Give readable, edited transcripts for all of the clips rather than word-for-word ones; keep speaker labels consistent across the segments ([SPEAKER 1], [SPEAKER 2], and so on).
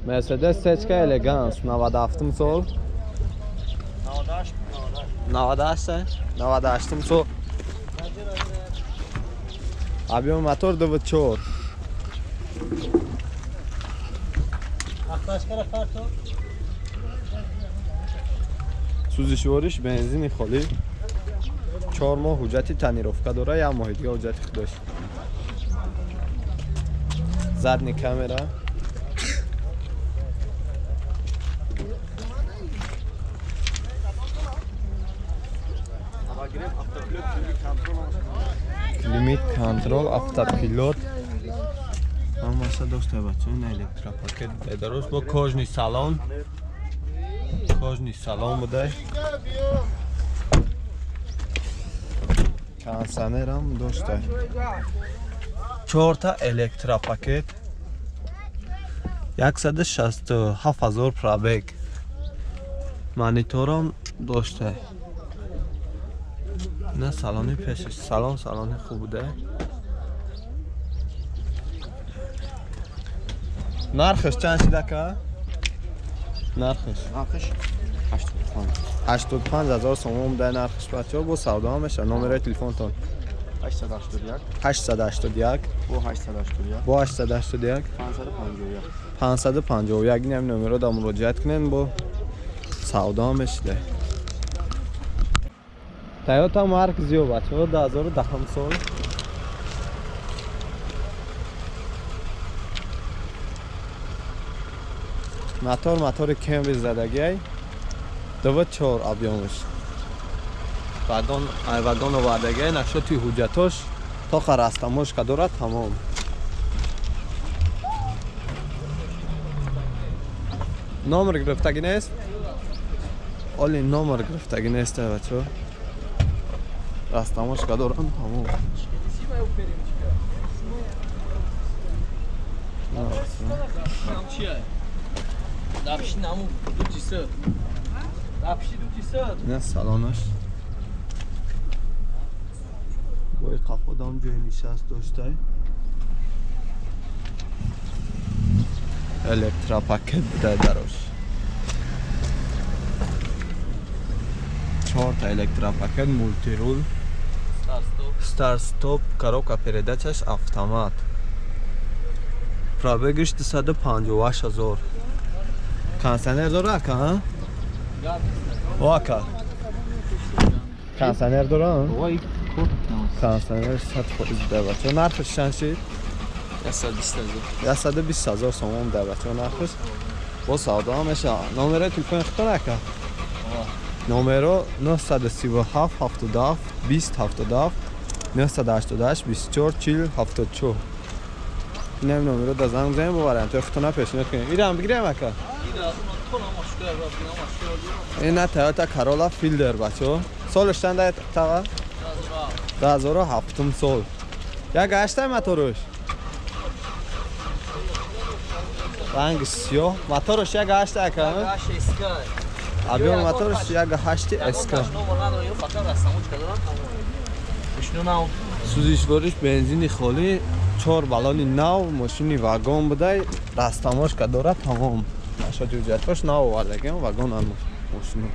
[SPEAKER 1] Мерседес Сечка Элеганс 97 сол.
[SPEAKER 2] 98
[SPEAKER 1] 98 98 сол. Объем мотор 2.4. Сӯзишвориш бензини холӣ. 4 моҳ ҳуҷҷати тонировка дора, як моҳи дига ҳуҷҷати худаш. Задний камера. Климат контрол, автопилот. Ҳамаша дошта бача, ин электропакет дароз бо кожный салон. Кожный салон будай. Кондиционерам дошта. 4 та электропакет. 167,000 пробег. Мониторам дошта. На салони пешаш, салони хуб буда. Нархаш чанд шид ака? Нархаш 85,000 сомон буда нархаш бачаҳо, бо савдо ҳам мешавад. Номерои телефонтон
[SPEAKER 2] 881
[SPEAKER 1] 881
[SPEAKER 2] бо 881
[SPEAKER 1] бо 881
[SPEAKER 2] 551
[SPEAKER 1] 551. Ин ҳам номеро да муроҷиат кунед, бо савдо ҳам мешуда. Toyota Mark Zio бачаҳо 2010 сол. Мотори Camry задагиай. 2.4 объемаш. Вагон овардагиай, нашоти ҳуҷҷатош то растамошка дорад тамом. Номер гирифтагӣ нест? Оли номер гирифтагӣ нест бачаҳо. Растамошка дорам тамом. Не салонаш. Бой қафодам ҷои нишаст доштай. Электропакет буда дарош. 4 та электропакет, мултирул. Старт-стоп, коробка передачаш автомат. Пробегиш 258,000. Кондиционер дора ака, ҳа? О ака. Кондиционер дора? Кондиционер 100% да бача. Нархаш чанд шид?
[SPEAKER 2] 120,000.
[SPEAKER 1] 120,000 сомон да бача нархаш. Бо савдо ҳам мешавад. Номерои телефони худтон ака? Номеро 937 77 20 77 988 24 40 74. Инам номеро да занг бизанем, бо вариантҳои худтона пешниҳод кунем. Ирам бигирем ака? Ина Toyota Corolla Fielder бачаҳо. Солаш чанд тага? 2007 сол. Як гаштай мотораш? Ранги сиёҳ. Мотораш як гашта ака? Объем мотораш 1.8 SK. Сӯзишвориш бензини холӣ, 4 баллони нав, мошини вагон будай, растамошка дорад тамом. Нашоти ҳуҷҷатҳош нав овардагиам, вагон ам мошино.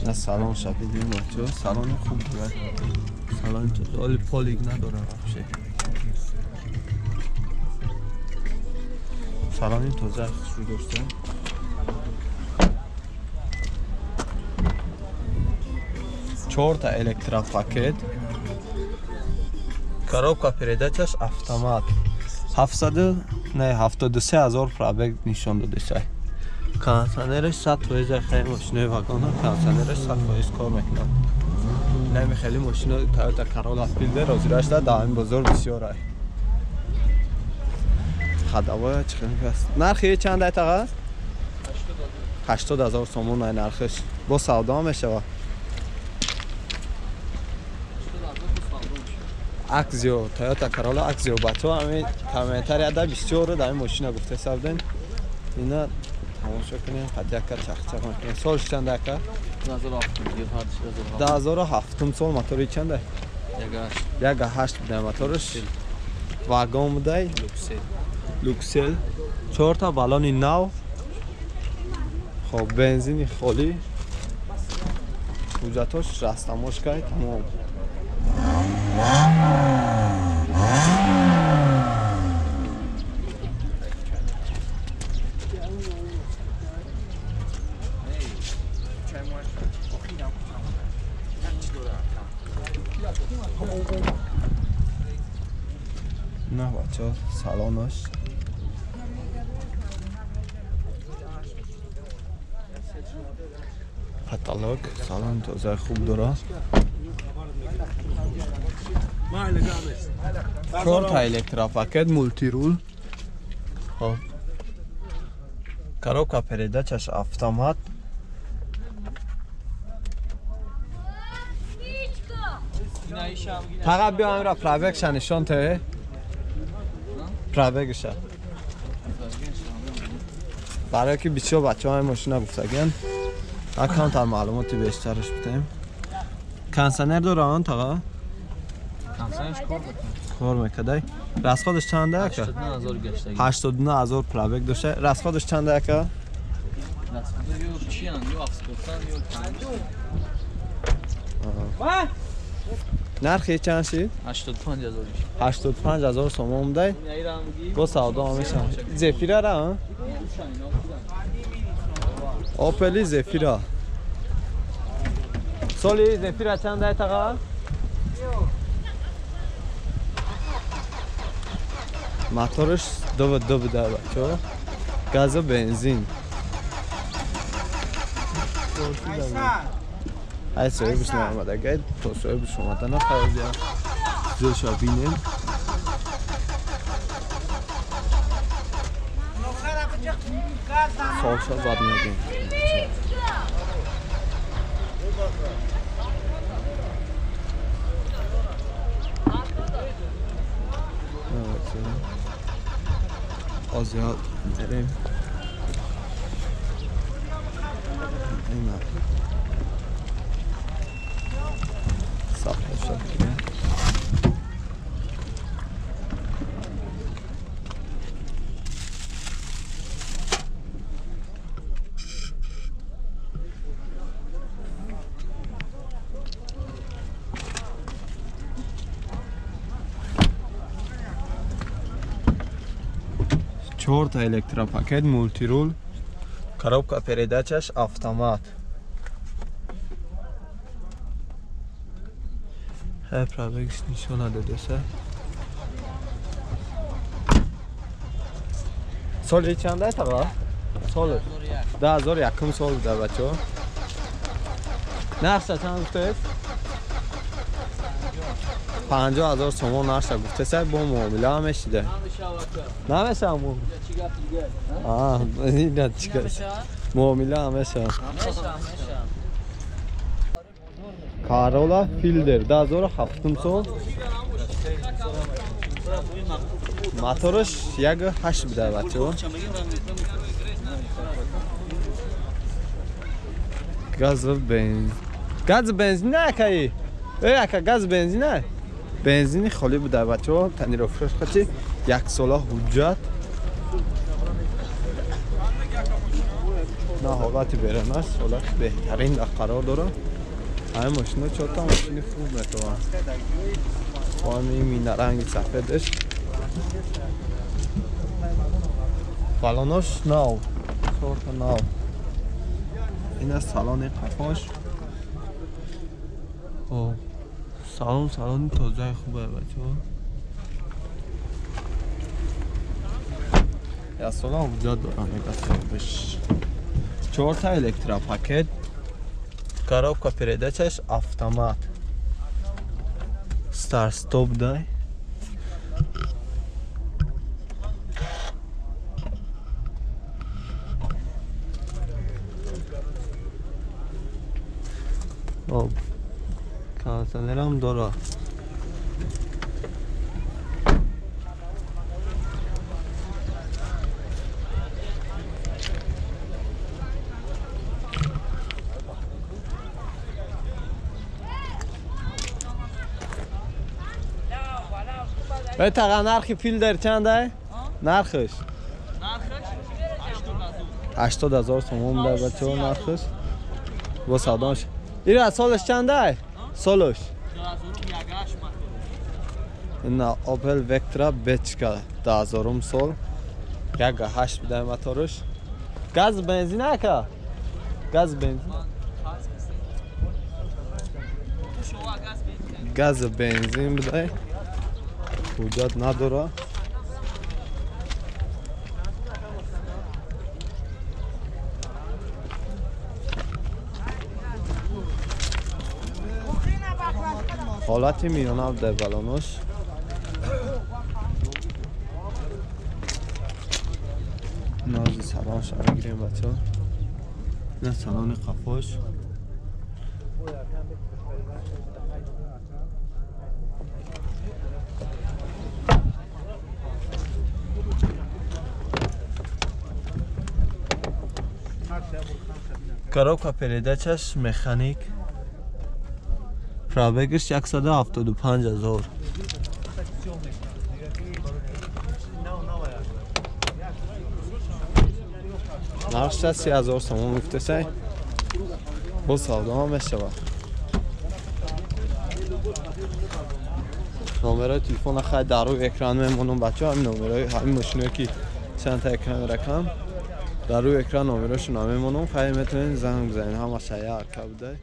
[SPEAKER 1] На салон шабидим бачаҳо, салони хуб буд. Салон оли полик надорад вообще. Салони тоза хушрӯ дошта. 4 та электропакет. Коробка передачаш автомат. 73,000 пробег нишон додашай. Кондиционераш 100% хеле мошинои вагона кондиционераш 100% кор мекунад. Нами хеле мошино Toyota Corolla Fielder ҳозираш дар ин бозор бисёр ай. Хадавоя чӣ хел аст? Нархи чанд ай таға? 80,000 сомон ай нархиш. Бо савдо мешавад. Акзио, Toyota Corolla Акзио бачаҳо ҳамин комментарияда бисёр дар ин мошина гуфта савден. Ина тамошо кунем, қад яка чахчах мекунем. Солш чанд ака? 2007 сол. Мотори чанда? 1.8 буда моторш. Вагон будай. Люксел. 4 та балони нав. Хоб, бензини холӣ. Ҳуҷҷатош растамош кай, тамом. На бачо, салонаш. Каталог, салон тоза хуб дора. 4 та электропакет, мултирул. Хоб. Коробка передачаш автомат. Фақат биё амира пробегша нишон те. Пробегша. Барои ки бисёр бачаҳо ин мошина гуфтагиян. Камтар маълумоти бештараш бидем. Кондиционер дора он таға?
[SPEAKER 3] Кондиционерш кор мекунад.
[SPEAKER 1] Кор мекадай. Расходаш чанда ака?
[SPEAKER 3] 89000 гаштаги.
[SPEAKER 1] 89000 пробег дошта. Расходаш чанда ака?
[SPEAKER 3] Расхода ё чиян, ё 70, ё 50.
[SPEAKER 1] Нархи чанд шид?
[SPEAKER 3] 85000.
[SPEAKER 1] 85000 сомон дай. Бо савдо ҳам мешавад. Зефира ра? Опели Зефира. Соли Зефира чанд дай таға? Моторш 2.2 буда бачо. Газ ва бензин. Ай соҳибаш наомада, гай то соҳибаш омада нахоҳад я. Зӯша бинем. Солша зад мегем. Озиё мерем. Ина. Саф шуд. 4 та электропакет, мултирул, коробка передачаш автомат. Ҳай пробегш нишона додеса. Соли чанда таға? Соли 2001 сол буда бачо. Нархша чанд гуфтед? 50000 сомон нархша гуфтеса, бо муомила ҳам мешида. Намешавад муомила. Ина чӣ гап? Муомила ҳам мешавад. Corolla Fielder 2007 сол. Моторш 1.8 буда бачо. Газ бензин. Газ бензин не акаи. Эй ака, газ бензин не. Бензини холӣ буда бачо, тонировкаш қати як сола ҳуҷҷат. На ҳолати берун аст, ҳолати беҳтарин дар қарор дорад. Ҳамин мошино чорта мошини хуб метавонад. Бо ҳамин минаранги сафедаш. Балонош нав, чорта нав. Ин аст салони қафош. Хоб, салон салони тозаи хубе бачаҳо. Як сола ҳуҷҷат дорам мега соҳибаш. 4 та электропакет, коробка передачаш автомат. Старт стоп дай. Хоб, кондиционерам дорад. Таға нархи филдер чандай? Нархиш? 80 000 сомон дар бачаҳо нархиш. Бо савдош. Ира солаш чандай? Солаш. Ина Opel Vectra Бечка 2000 сол. 1.8 бидай моторш. Газ бензин ака? Газ бензин. Газ бензин бидай. Ҳуҷҷат надора. Ҳолати миёна дар балонош. Нази салонша мегирем бачаҳо. На салони қафош. Коробка передачаш механик. Пробегаш 175 000. Нархш 30 000 сомон гуфтасай. Бо савдо ҳам мешавад. Номерои телефона хай дар рӯи экран мемонам бачаҳо. Ҳамин номерои ҳамин мошиное ки чанд та экран рақам дар рӯи экран номерошона мемонам. Хай метавонед занг бизанед. Ҳамаша як будай.